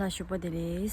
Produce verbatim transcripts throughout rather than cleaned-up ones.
ལ་ཞུགས་པ་དེ་རེད།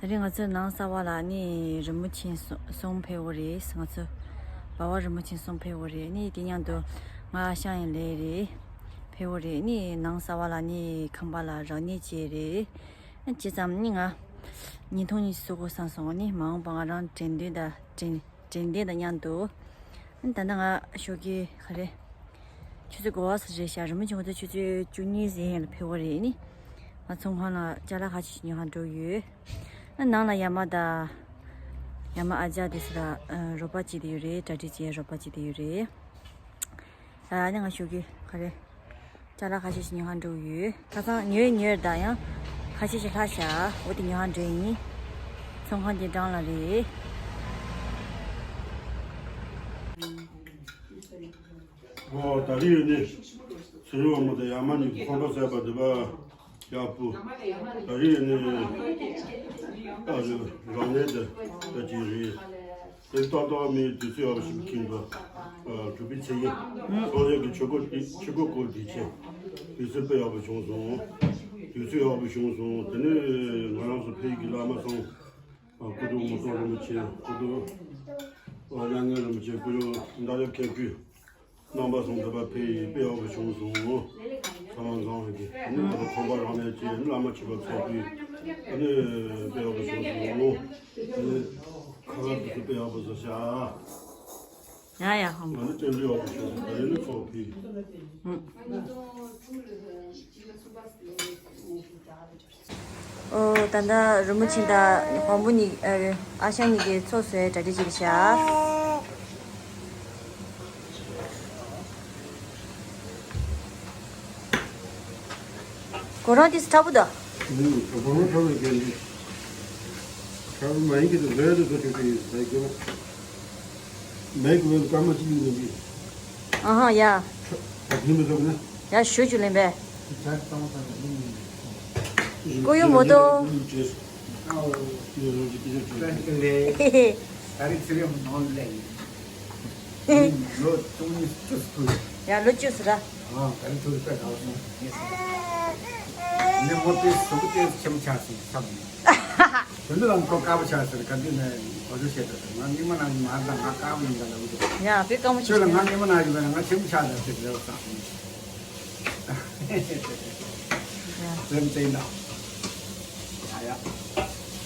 ད་རེས་ང་ཚོ་ནང་གསར་པ་ལ་ནི་རི་མོ་ཆེན་གསུམ་ཕེབས་པ་རེད། ང་ཚོ་བ་བ་རི་མོ་ཆེན་གསུམ་ཕེབས་པ་རེད། ནི་དེ་མཉམ་དུ་ང་ཨ་ཞང་ཡང་ལས་རེད། ཕེབས་པ་རེད། ནི་ནང་གསར་པ་ལ་ནི་ཁང་པ་ལ་རག་ནས་བྱས་རེད། ཅི་ཙམ་ནི་ང་བརྙན་ཐུང་གཉིས་བཟོ་དགོས་བསམ་སོང་། ནི་མ་འོངས་པ་ང་རང་དྲན་འདུན་དང་དྲན་དྲན་རྟེན་དང་མཉམ་དུ། ད་ལྟ་ང་ཞོགས་ཀྱི་ག་རེ། ཆུ་ཚོད་དགུ་པ་ཙམ་རེད་ཤག་རི་མོ་ཆེན་ང་ཚོ་ཆུ་ཚོད་བཅུ་གཉིས་ཙམ་ལ་ཕེབས་པ་རེད། ནི་ང་ཚོང་ཁང་ལ་ཅ་ལག་ཁ་ཤས་ཤིག་ཉོ་གར་འགྲོ་གི་ཡོད། ནང་ལ་ཡ་མ་དང་། ཡ་མ་ཨ་ཅག་དེ་ཚོ་ལ་རོགས་པ་བྱེད་དེ་ཡོད་རེད། གྲ་སྒྲིག་བྱེད་རོགས་པ་བྱེད་དེ་ཡོད་རེད། ཨ་ནི་ང་ཞོགས་ཀྱི་ག་རེ། ཅ་ལག་ཁ་ཤས་ཤིག་ཉོ་གར་འགྲོ་གི་ཡོད། ཁ་སང་ཉོས་ཉོས་ད་ཡང་ཁ་ཤས་ཤིག་ལྷག་ཤག་འོ་དེ་ཉོ་གར་འགྲོ་ཡིན། ཚོང་ཁང་དེ་འགྲམ་ལ་རེད། ཨོ་ད་རེས་ནི་ཚེ་རིང་བ་མོ་དང་ཡ་མ་གཉིས་ཀྱི་ཁང་པ་བཟས་པ་འདི་པ་ཡག་པོ། ད་རེས་ནི་ཨ་ནི་རང་ནས་དེ་ད་ཅི་རེད། དེ་ཏག་ཏག་མི་དུས་ཚོད་ཡག་པོ་ཞིག་ཁེངས་པ། ཨ་གྲུབ་པའི་ཚེ་ཡིན། ཚོང་ལས་ཀྱི་ཆུ་སྒོ་དེ་ཆུ་སྒོ་སྐོར་དེ་ཆེ། དུས་ཚོད་དཔེ་ཡག་པོ་བྱུང་སོང་། དུས་ཚོད་ཡག་པོ་བྱུང་སོང་། དེ་ནས་ང་རང་ཚོ་ཕ་ཡུལ་གྱི་བླ་མ་ཚང་། ཨ་སྐུ་གདུང་མུ་ཏོག་རིན་པོ་ཆེ། སྐུ་གདུང་། ཨ་མྱ་ངན་རིན་པོ་ཆེ། སྐུ་གདུང་མདའ་ཡབ་མཁས་གྲུབ། རྣམ་པ་ཚང་འདི་པ་ཕེབས་ཡིན། དཔེ་ཡག་པོ་བྱུང་སོང་། ཚང་མ་བཟང་གི་ཨ་ནི་ང་ཚོ་ཁང་པ་རང་ནས་ཅི་བླ་མ་མཆོད་པ་ཚོགས་དུས་ཨ་ནི་དཔེ་ཡག་པོ་བྱུང་སོང་། ཨ་ནི་ཁ་ཁ་དུས་ཚོད་དཔེ་ཡག་པོ་བཟོ་ཤག་ཡ་ཡ་ཧོ་མ། ཨ་ནི་སྟོན་དུས་ཡག་པོ་བྱུང་སོང་། ད་ཡིན་ནི་ཚོགས་ཕེབས། ཨོ་ད་ལྟ་རི་མོ་ཆེན་དང་དབང་པོ་གཉིས་ཨ་ཨ་ཞང་གཉིས་ཀྱིས་ཚོགས་བཟོས་གྲ་སྒྲིག་བྱེད་ཀྱི་ཤག་ཁོ་རང་དེ་ཚོ་ཁྲ་བོ་དང་། ཁྲ་བོ་ཁྲ་བོ་གན་དེ། ཁྲ་བོ་མ་ཡིན་གྱི་དུ་བས་དུ་དུ་ཆུ་ཆུ་ཡིན་ཟེར་གྱི། མེད་གི་བས་སྐར་མ་གཅིག་ཡིན་ནི། ཨ་ཧ་ཡ། ད་ཡིན་མི་འདུག་ན། ཡ་ཞུ་ཅུ་ལེན་པས། ཀོ་ཡོ་མོ་ཏོ། ཧེ་ཧེ། ད་རེས་ཚེ་རིང་ནང་ལས་ཡིན། ལོ་སྟོང་ཉིས་བཅུ་སུ། ཡ་ལོ་བཅུ་སུ་ར། ཨ་ད་རེས་ཚུར་ལྟ་ག་བ་སོང་ངེས་སོང་། ནི་མོ་དེ་སུ་གི་དེ་ཁྱིམ་ཆགས་སོང་ཚབ་ཡིན། དེ་འདི་ལ་ཁོ་དཀར་པོ་ཆགས་ཟེར་ག་དུས་ནས་གོ་ཚོད་བྱེད་དུ་ང་སྙིང་མ་ནང་གི་མ་ཧར་དང་ང་དཀར་པོ་ཡིན་ད་ལ་འུ་ཚོ། ཡ་དཔེ་དཀར་མོ་ཁྱོད་ལ་ང་སྙིང་མ་ནང་གི་བས་ན་ང་ཁྱིམ་ཆགས་ད་ཟེར་རེད་བསམ་སོང་། ཡ། ལན་བཙན་དང་། ཡ་ཡ།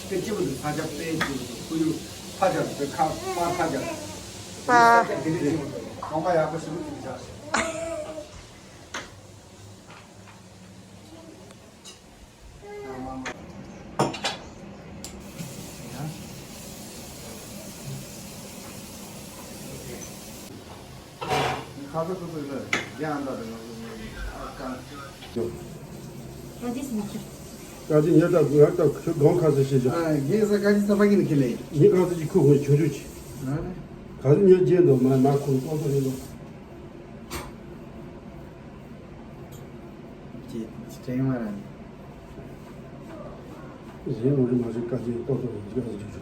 དེ་སྐྱིད་པོ་འདུག་ས་ཆ་དཔེ་སྐྱིད་པོ་འདུག་ཁོར་ཡུག་ཕ་རྒྱབ་དེ་ཁ་པར་ཕ་རྒྱབ། པ། ས་ཆ་དེ་འདྲ་སྐྱིད་པོ་འདུག་གོམ་པ་ཡག་པོ་ཞིག་འདུག་ཅིག་བཞག་ཀ་ཅི་ཉེ་ད་ང་ད་ཁྱོད་གང་ཁ་ས་ཤེས་ཤོག་ཨ་ངས་ས་ཀ་ཅི་ས་ཕ་གི་ནི་ཁི་ལེ། ངས་གང་ས་ཅི་ཁུ་ཁུ་ཆུང་ཆུང་ཆེ། གང་ས་ཉེ་རྗེས་འདུག་མ་མ་ཁུ་ཏོག་ཏོ་ཡིན་ནོ། ཅེས་ཅེས་དྲན་མ་ར་ནི། གཞན་ངོ་རི་མ་རི་བཀའ་བརྒྱད་ཏོག་ཏོག་རི་འཇིགས་ར་འཇིགས་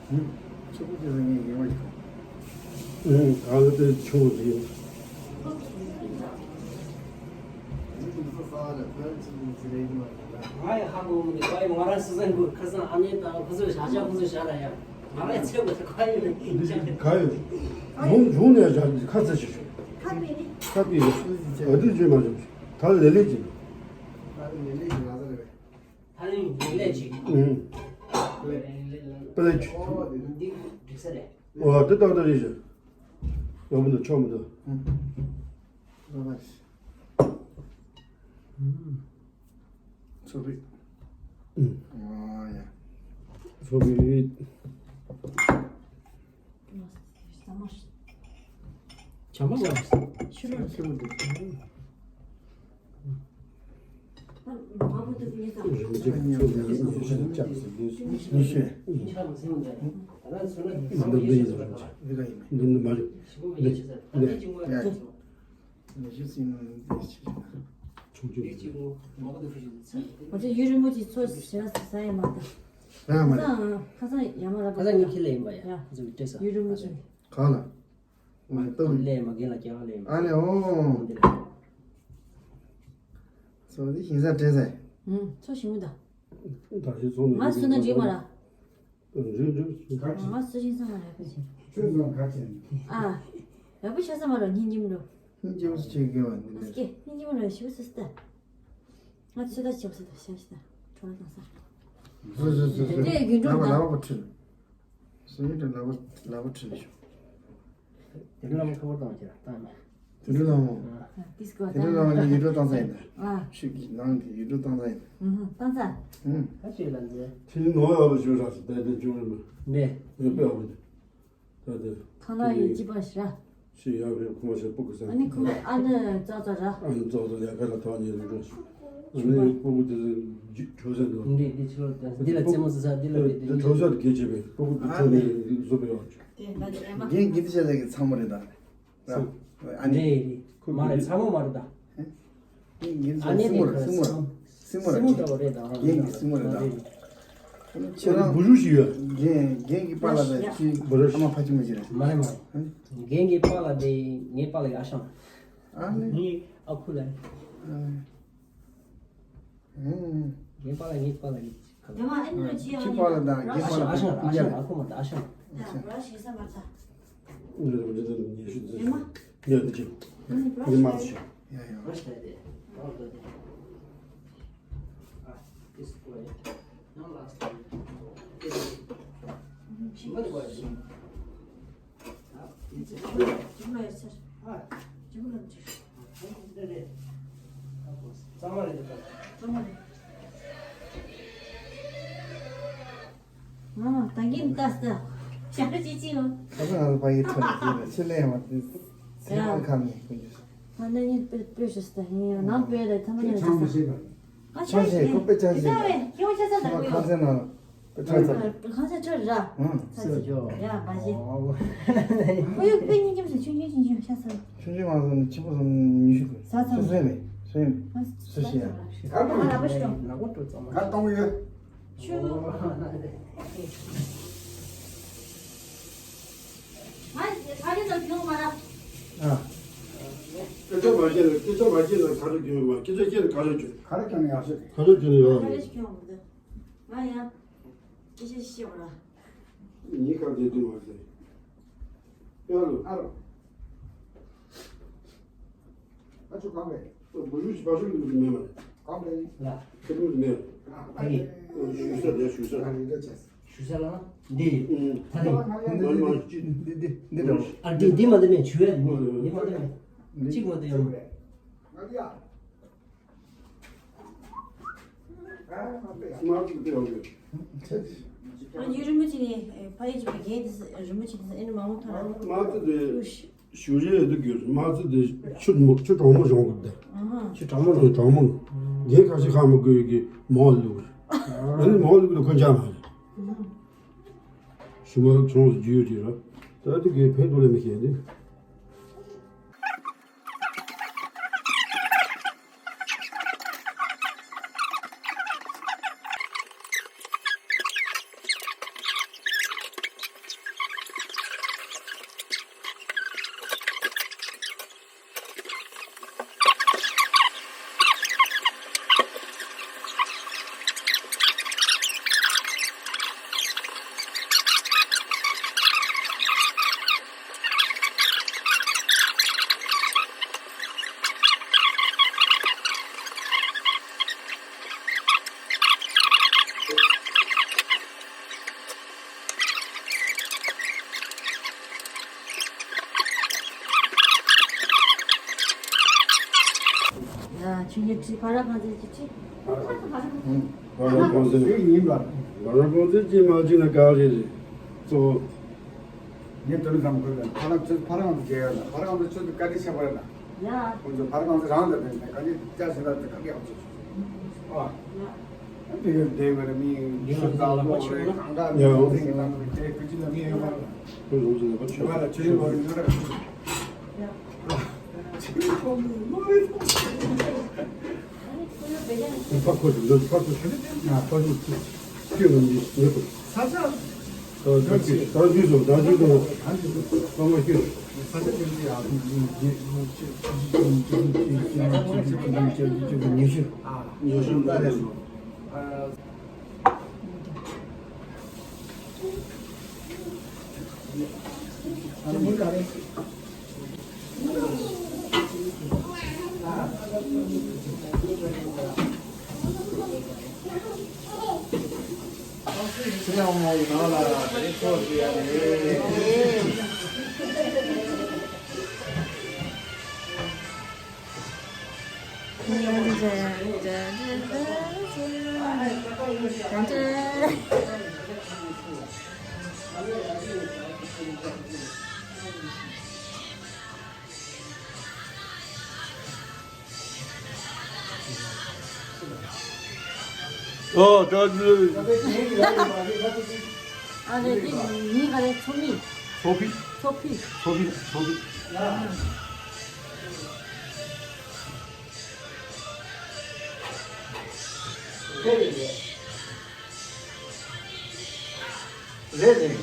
ཆུང་། ཆུ་བོ་དེ་ལ་ངས་ཡེ་མ་ཡིན། ཨུང་། ད་ལྟ་དེ་ཆུང་རེད། ང་ཡི་ཧ་གོ་མི་འདུག་ང་ཡི་ང་རང་སི་སན་གུ་ཁ་སང་ཨ་ནེ་དང་ཁོ་ཚོས་བཞག་བཞག་ཁོ་ཚོས་བཞག་ར་ཡ། ང་རང་ཚེ་བ་ཁ་ཡོད་ནི་ཡིན་ཅང་། ག་ཡོད། ལུང་ལུང་ནས་བཞག་ཁ་ཚ་ཞིག་ཤོག་ཁ་པི་ནི། ཁ་པི་ནི། ཨ་དུ་བརྗོད་མ་བྱུང་། ད་ལེ་ལེ་ཅིག་ད་ལེ་ལེ་ཅིག་ང་ཚ་རེད་པས། ད་ལེ་ལེ་ཅིག་ཨུང་། པ་ལེ་ཅིག་འདི་འགྲིག་ས་རེད། ཨོ་དེ་ཏག་ཏག་རེད་ཤག་ཡོང་མི་འདུག་ཆོག་མི་འདུག་ཚོ་བི། ཨུང་། ཨོ་ཡ། ཚོ་བི། བྱམས་པ་བ། ཤུ་རོ་ཆེན་པོ་འདུག་ང་ཚོ་ཡུན་རིང་པོ་ཅིག་ཚོ་ཞེ་དྲག་ཟ་ཡ་མ་གཏོགས། ཡ་མ་རེད། ཁ་སང་ཁ་སང་ཡ་མ་ར་ཁ་སང་ངའི་ཁྱི་ལ་ཡིན་པ་ཡ། ཡ། ཁ་སང་མི་སྤྲད་ས། ཡུན་རིང་པོ་ཅིག་གང་ལ། ང་ཏོ། ལས་མ་རྒན་ལ་རྒན་ལ་ལས་མ། ཨ་ལས་འོ། འདི་ལ། སོ་འདི་ཞིང་ས་སྤྲད་ས། ཨུང་། ཚོ་ཞིང་མི་ད། ད་ཞིག་སོང་ནས་ང་སུ་ན་འགྲིག་མ་ར། འགྲིག་འགྲིག་ང་སུ་ཞིག་སོང་མ་ར་ཕལ་ཆེར། ཁྱོད་ཚོ་ག་ཆེན། ཨ། ཡག་པོ་ཆགས་ས་མ་ར་སྙིང་རྗེ་མི་འགྲོ། སྙིང་རྗེ་མོ་ཆེ་གི་བ་འདི་ནས། སྐད་སྙིང་རྗེ་མོ་ར་ཞིབ་སི་སི་ད། ང་ཚོད་ལྟ་བྱེད་པ་ས་ད་ཤ་ཤ་ད་གྲོ་ལ་དང་ས། སོ་སོ་སོ་སོ། དེ་རྒྱུན་འགྲོ་ལབ་པ་ད། ལབ་པ་ཁྲིད། སུ་ཡིན་དུ་ལབ་པ་ལབ་པ་ཁྲིད་ལ་ཤོག་དེ་འདྲ་ལ་མོ་ཁ་པར་བཏང་བྱས་བཏང་ཡིན། དེ་འདྲ་ལ་མོ། ཨ། ཏིས་ཀོ་དེ་འདྲ་ལ་མོ་ཡིད་འགྲོ་བཏང་ས་ཡིན་ད། ཨ། ཤིག་གི་ནང་གི་ཡིད་འགྲོ་བཏང་ས་ཡིན། ཨུ་ཧུ་བཏང་ས། ཨུ། ཁ་ཤས་ལ་མཛེས། དེ་ནོ་ཡག་པོ་བྱུང་ར་སི་ད་དེ་བྱུང་རེད་མ། མེད། མེད་པའི་ཨ་བུ་དེ། ད་དེ། ཁང་གླ་ཡི་ཅི་པ་ཤ། ཤི་ཡག་རེད་ཁོང་ཞེ་སྤུ་གུ་ཟ། ཨ་ནི་ཁོང་ཨ་ནི་ཙག་ཙག་ར། ཨ་ནི་ཙག་ཙག་ཡག་ག་ལ་ཐག་ཉེ་རུ་འགྲོ། ཨ་ནི་སྤུ་གུ་དེ་ཚོ་གྲོ་ས་འདུག་འདི་འདི་ཕྱི་ལོགས་འདི་ལ་རྩེད་མོ་ཟ་ས་འདི་ལ་འདི་འདི་གྲོ་ས་དེ་གལ་ཆེ་བས་སྤུ་གུ་དེ་ཐོན་ནས་བཟོ་པའི་ཡོད། རྒན་གྱི་འདི་བྱས་ལས་ཀྱི་ཚང་མ་རེད་ད། ཨ་ནི། རེད་རེད། མ་རེད་ཚང་མ་མ་རེད་ད། ངེད་ཀྱི་ཨ་ནེ་སྲིང་མོ་རེད་སྲིང་མོ་རེད། སྲིང་མོ་རེད། སྲིང་མོ་འདྲ་བོ་རེད་ད། ངེད་ཀྱི་སྲིང་མོ་རེད་ད། ཁྱེད་རང་བུ་རུ་ཞིག་ཡོད། རྒན་རྒན་གྱི་པཱ་ལགས་དང་ཅི་བུ་རུ་ཨ་མ་ཕ་ཆེན་མོ་ཞིག་རེད། མ་རེད་མ་རེད། རྒན་གྱི་པཱ་ལགས་དེ་ངའི་པཱ་ལགས་ཀྱི་ཨ་ཞང་། ཨ་ནི། ངའི་ཨ་ཁུ་ལགས། ཨ་ནི། ངའི་པཱ་ལགས་ངའི་པཱ་ལགས་ཀྱི་ཁ་ལགས། རྒན་མ་ཨ་ནི་ཅི་ཨ་ཁྱི་ནི་པཱ་ལགས་དང་རྒན་པཱ་ཨ་ལགས་ཞང་ཨ་ཞང་ཨ་ཁུ་མ་དང་ཨ་ཞང་། ཡ་བུ་ར་ཞིག་ས་མ་ཚ། འདི་འདི་འདི་ཉི་ཤུ་འཛིན། ཉི་མ། ཉི་འདི་ཅི། ཉི་མ་ཚོ། ཡ་ཡ། གཙང་མ་རེད་ད། གཙང་མ་རེད། ཨ། ད་གིན་ལྟ་ས། ཞག་རེ་ཅི་ཅི་ཡོད། ད་ང་ལ་ཕ་ཡི་ཐོག་ནས་ཅི་ལས་ཡང་མ་དེ། ཚེ་རང་ཁམས་ནས་ཀུན་གྱི། ད་ནི་ཡིན་པེ་པེ་ཤི་སྟ་ཡིན་ཡང་ནང་པེ་རེད་ཐ་མ་ནས་ཆང་མ་ཤེས་པ། ཨ་ཆང་ཤེས་ཁོ་པེ་ཆང་ཤེས། ད་བས་ཁྱེད་ཆ་ས་ད་གུ་ཡོད། ཁང་ཚན་ནང་པེ་ཆང་ཚ། ཁང་ཚན་ཆ་ར། ཨང་། ས་ཅི་ཡོད། ཡ་བ་ཞེ། ཁོ་ཡོད་པེ་ཉིན་རྒྱབ་ས་ཆུང་ཆུང་ཆུང་ཆུང་ཤ་ས། ཆུང་ཆུང་མ་སོང་ནི་ཆེན་པོ་སོང་ནི་ཉི་ཤུ་དགོས། ས་ཚང་། སོན་མེད་སོན་མེད། སོ་ཤི་ཡ། ཁ་གཏོང་ཡོད། ཁ་གཏོང་ཡོད། ཆུ། ཨ། ཨ་རེ་ད་གྱོང་མ་ར། ཨ། སྐད་ཆ་མ་བཤད་ན་སྐད་ཆ་མ་བཤད་ན་ཁ་རེ་གྱོང་མ་སྐད་ཆ་བཤད་ན་ཁ་རེ་གྱོང་། ཁ་རེ་གྱོང་ཡག་ཤོས་རེད། ཁ་རེ་གྱོང་ཡག་ཁ་རེ་ཞིག་གྱོང་མི་འདུག་ང་ཡང་སྐད་ཆ་བཤད་པ་ར། ཉིན་ཁ་བསྡད་དུས་མ་ཟད། ཨ་རོ། ཨ་རོ། ཨ་ཆུ་གང་རེད། བུ་ཞུ་ཞིག་བ་ཤུ་ལུག་མེད་མ་རེད། གང་རེད། ལ། ཁེ་ལུག་མེད། ཨ་ཨ་རེད། ཞུ་ས་རེད་ཞུ་ས། ཨ་རེད་ད་ཆེ། ཞུ་ས་ལ། འདི། ཨུ། ད་རེད། མ་མ་ཅི། འདི་འདི་འདི་འདྲ་བོ། ཨ་འདི་འདི་མ་འདི་མེད་ཞུ་ཡ་འདི་འདི་མ་འདི་མེད། གཅིག་མ་འདི་ཡོད་མ། མ་ཅིག་དེ་ཡོང་གི། ཨ་ཡུལ་རིན་པོ་ཆེ་ནས་ཕ་ཡུལ་གྱི་བརྒྱད་དེ་རིན་པོ་ཆེ་དེ་ཨེ་ནི་མ་འོང་ཐོན་ལ། མ་ཅིག་དེ། ཞུ་རེ་འདུག་གི་མ་ཚོ་དེ་ཆུ་མོ་ཆུ་གྲང་མོ་བྱུང་གི་འདུག་ཆུ་གྲང་མོ་ཆུ་གྲང་མོ། རྒན་ཁ་ཤས་ཁ་མ་དགོས་ཀྱི་མོག་ལུག་ཨ་ནི་མོག་ལུག་ལ་ཁོན་ཆག་མ་རེད། ཞུ་མ་ཚོང་རྒྱུ་དེ་ར། ད་དེ་གའི་ཕན་ཐོགས་ལས་མི་ཤེས་ཏེ། ཡ། ཁྱོད་ཀྱི་ཁྲི་ཕ་ར་ཕ་ཚེ་ཀྱི་ཁྲི། ཕ་ར་ཕ་ཚེ། ཕ་ར་ཕ་ཚེ་ཡིན་པ། ཕ་ར་ཕ་ཚེ་ཀྱི་མ་བྱིན་ན་ག་རེ་རེད། གཙོ་བོ། ངས་དོ་ནི་གམ་ཁོལ་ལ་ཕ་ར་ཚོས་ཕ་ར་ང་ཚོ་མཇལ་ཡོད་ན་ཕ་ར་ང་ཚོ་ཆུ་ཚོད་བཀའ་དྲིན་ཆེ་བ་ཡོད་ན། ཡ། ཁོང་ཚོ་ཕ་ར་ང་ཚོ་རང་ལ་དེ་ནས་བཀའ་དྲིན་བསྐྱར་ཞིག་ལ་དེ་བཀའ་དྲིན་ཨ་ཚོ། ཨ། ཡ། དེ་ག་བསྡད་པའི་མི་ཡིན་ཤོད་ཙང་ལོ་རེ་གང་འདྲ་མི་ཡང་འཛིན་གྱི་ནང་དུ་དེ་ཁུ་ཅི་ལ་མི་ཡོད་པ་ལ། ཁོ་རང་ཚོ་ལ་ཕ་ཆོས། ང་ལ་ཆོས་ལོ་རེ་ཉོ་ར། ཡ། ཕར་ཁོ་ཞིག་འདོན་ཕར་ཁོ་ཞིག་ཡ་ཕར་ཞིག་ཁྱོད་ལ་མི་ཉེ་པོ། ས་ཆ། ད་ད་ཅི་ད་ཅི་དང་ད་ཅི་དང་ཨ་ནི་ཚང་མ་ཁྱོད། ས་ཆ་དེ་ཚོ་ཡག་པོ་ཉེ་ཤོས། ཉེ་ཤོས་ད་རེད། ཉེ་ཤོས་ད་རེད། ཨོ་ད་ནི། ཨ་ལེ་དེ་མིང་ག་རེ། ཚོ་མི། ཚོ་ཕི། ཚོ་ཕི། ཚོ་ཕི། ཚོ་ཕི། རེད་རེད།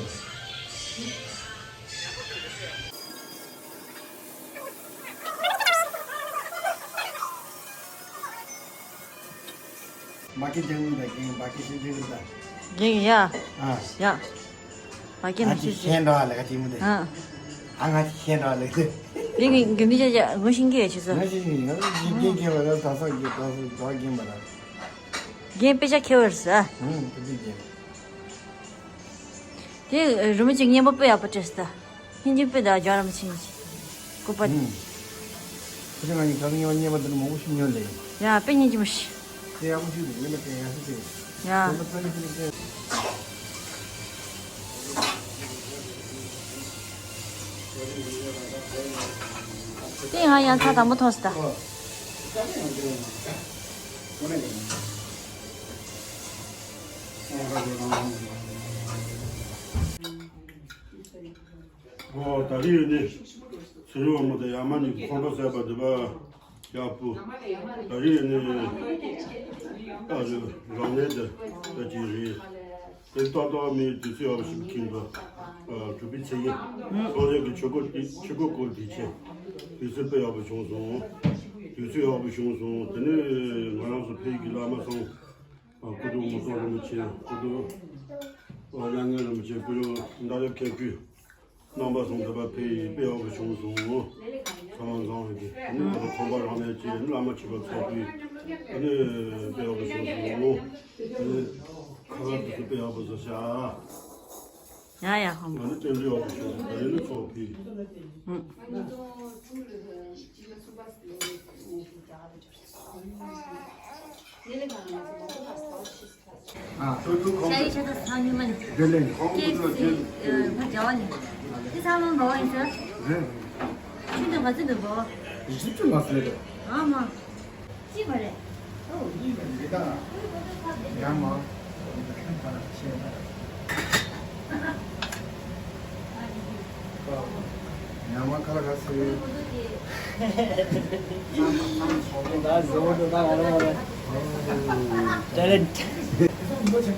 མ་ཀི་ཅང་མི་འདུག་གིན་མ་ཀི་ཤིན་ཅང་མི་འདུག་གིན་ཡ། ཨ། ཡ། མ་ཀི་ང་ནི་ཅི་ཤེས་འགྲོ་བ་ལ་ག་ཅི་མི་འདུག་ཨ། ཨ་ང་ཅི་ཤེས་འགྲོ་བ་ལ་གི། ཡིན་གིན་གིན་མི་ཅ་ཅ་ངོ་ཤེས་ཀྱི་ཡ་ཆི་ཟེར། ང་ཤེས་ཀྱི་ཡིན། ང་ཅི་གིན་གིན་བ་ལ་ད་སོ་གི་ད་སོ་ད་གིན་བ་ལ། གིན་དཔེ་ཆ་ཁྱེར་བར་ཟ། ཧུམ་དེ་ཅི་གིན། དེ་རི་མོ་ཅིག་སྙན་པོ་དཔེ་ཡག་པོ་བྲིས་ད། ཧིན་ཅིན་དཔེ་དང་རྒྱ་རམ་ཆིན་ཅི། ཀུ་པ། ཧུམ། ཁྱེད་ཚོ་ང་གཉིས་གང་ཉོ་ཉེ་བ་འདི་ནི་མང་པོ་ཞིག་ཉོ་ལེ། ཡ་དཔེ་སྙན་གྱི་མོ་ཤི། དེ་ཡག་པོ་ཞིག་འདུག་མི་ལ་དེ་ཡག་ཤོས་དེ། ཡ། དེ་ང་ཡང་ཚ་དང་པོ་ཐོག་སི་ད། ཨོ་ད་རེས་ནི་ཚེ་རིང་དབང་མོ་དང་ཡ་མ་གཉིས་ཀྱི་ཁོང་ཁྲོ་ཟ་བ་འདི་བ་ཡག་པོ། ད་རེས་ནི་ཨ་ཅོ་རང་ནད་དེ་ད་ཅི་རེད། དེ་ཏག་ཏག་མི་དུས་ཚོད་ཡག་པོ་ཞིག་ཁེངས་པ། གྲུབ་པའི་ཚེ་ཡིན། སོང་རེད་ཀྱི་ཆུ་ཀོ་དེ་ཆུ་ཀོ་ཀོ་དེ་ཆེ། དུས་ཚོད་དཔེ་ཡག་པོ་བྱུང་སོང་། དུས་ཚོད་ཡག་པོ་བྱུང་སོང་། དེ་ནས་ང་རང་ཚོ་ཕེབས་ཀྱི་བླ་མ་སོང་། སྐུ་གདུང་མུ་ཏོག་རིན་པོ་ཆེ། སྐུ་གདུང་། ཨ་མྱ་ངན་རིན་པོ་ཆེ། སྐུ་གདུང་མདའ་རབ་ཁྱེད་སྐུའི་རྣམ་པ་སོང་དེ་པ་ཕེ་ཡི་དཔེ་ཡག་པོ་བྱུང་སོང་། ཚང་མ་འཛོམས་ཀྱི་ཨ་ནི་ཁོང་པ་རང་ནས་ཀྱི་བླ་མ་མཆོད་པ་ཚོགས་པའི་ཨ་ནི་དཔེ་ཡག་པོ་བྱུང་སོང་། ཨ་ནི་ཁ་ཁ་དུ་དཔེ་ཡག་པོ་བཟོ་ཤག་ཡ་ཡ་ཧམ། ཨ་ནི་རྟེན་འབྲེལ་ཡག་པོ་བྱུང་སོང་། ད་ཡིན་ནི་ཚོགས་ཕེ། ཨ། ཤ་ཡི་ཆ་ད་ས་ཉུལ་མ་ནི། དེ་ལས་ཁོང་ཁྱེད་ཚོ་ཚོས་ཅིག་ཨ་ཕ་རྒྱ་བ་ནི། དེ་ཚང་མ་འབའ་བ་ཡིན་ཟེར། རེད། ཆུ་འདུག་ག་ཚོད་འདུག་འབའ་བ། བཞི་བཅུ་ལ་ཟེར་རེད། ཨ་མ། ཅི་མ་རེད། ཨོ་ཡིན་མ་རེད་ད། ཡང་མ། ཆེ་ན། ཉམས་མ་ཁ་ལ་ཁ་སི། ད་བཟོ་བོ་ད་ང་རང་ལ་ཊེ་ལེན་ཊི།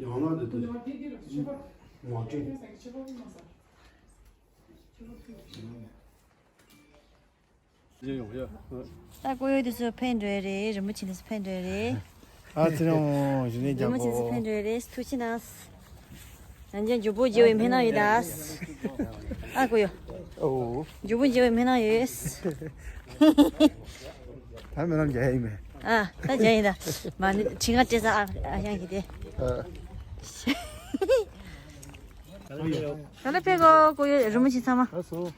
ཡང་ན་འདི་ལྟར་ངོ་སྤྲོད། ད་ཀོ་ཡོ་དེ་ཚོ་ཕེབས་འགྲོ་ཡི་རེད། རིན་པོ་ཆེ་དེ་ཚོ་ཕེབས་འགྲོ་ཡི་རེད། ཨ་ཙི་རང་ཞུ་ནས། རིན་པོ་ཆེ་ཚོ་ཕེབས་འགྲོ་ཡི་རེད། ཐུགས་རྗེ་གནང་། ཡང་བསྐྱར་མགྱོགས་པོ་མཇལ་བའི་སྨོན་ལམ་ཡོད་ད། ཨ་ཀོ་ཡོ། ཨོ། མགྱོགས་པོ་མཇལ་བའི་སྨོན་ལམ་ཡོད། ད་སྨོན་ལམ་རྒྱག་ཡ་ཡིན་མེད། ཨ་ད་རྒྱག་ཡིན་ད། མ་ཎི་ཁྲི་ང་སྤྲད་ས་ཨ་ཨ་ཞང་གི་དེ། ཨ། ག་ལ་ཕེབས་གོ་ཀོ་ཡོ་རིན་པོ་ཆེ་ཚང་མ། ཨ་སོ།